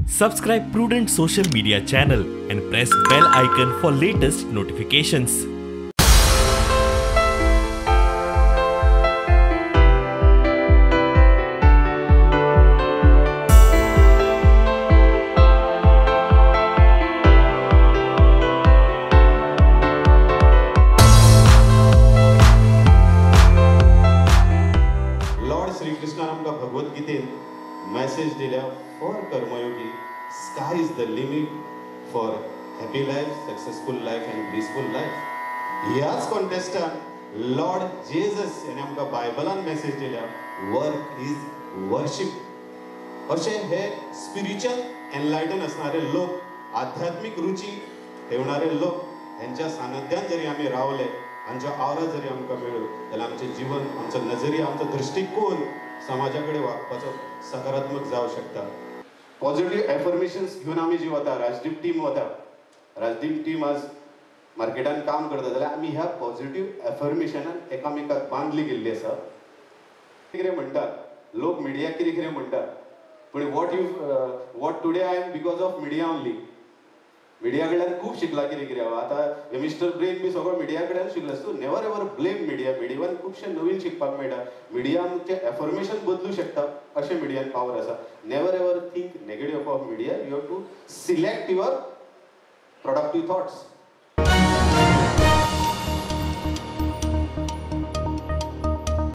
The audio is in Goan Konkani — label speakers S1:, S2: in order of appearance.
S1: Subscribe Prudent Social Media channel and press bell icon for latest notifications.
S2: Lord Shri कृष्णान आमकां भगवत गीतेन मॅसेज दिल्या for Karmayogi, sky is the limit for happy life, successful life and blissful life. ह्याच कॉन्टेस्टान लॉर्ड जेजस हेणें आमकां बायबलान मॅसेज दिल्या वर्क is worship. अशें हे स्पिरिच्युअल एनलायटन आसणारे लोक, आध्यात्मीक रुची ठेवणारे लोक हेंच्या सानिध्यान जरी आमी रावले, हांचो आवरा जरी आमकां मेळ्ळो जाल्यार आमचें जीवन, आमचो नजरिया, आमचो दृश्टिकोन समाजा कडेन वागपाचो सकारात्मक जावं शकता. पॉझिटिव्ह एफर्मेशन्स घेवन आमी जी वता, राजदीप टीम वता, राजदीप टीम आज मार्केटान काम करता जाल्यार आमी ह्या पॉझिटिव्ह एफर्मेशनान एकामेकाक बांदली गेल्ली आसा. कितें म्हणटात लोक, मिडिया कितें कितें म्हणटात, पूण what you what today I am because of media only. Media कडल्यान खूब शिकला कितें कितें हांव. आतां मिस्टर ब्रेन बी सगळो मिडिया कडल्यान शिकला. So never ever blame media. मिडियान खुबशें नवीन शिकपाक मेळटा, मिडिया आमचें एफर्मेशन बदलूं शकता अशें मिडियान पावर आसा. Never ever think negative about media. You have to select your productive thoughts.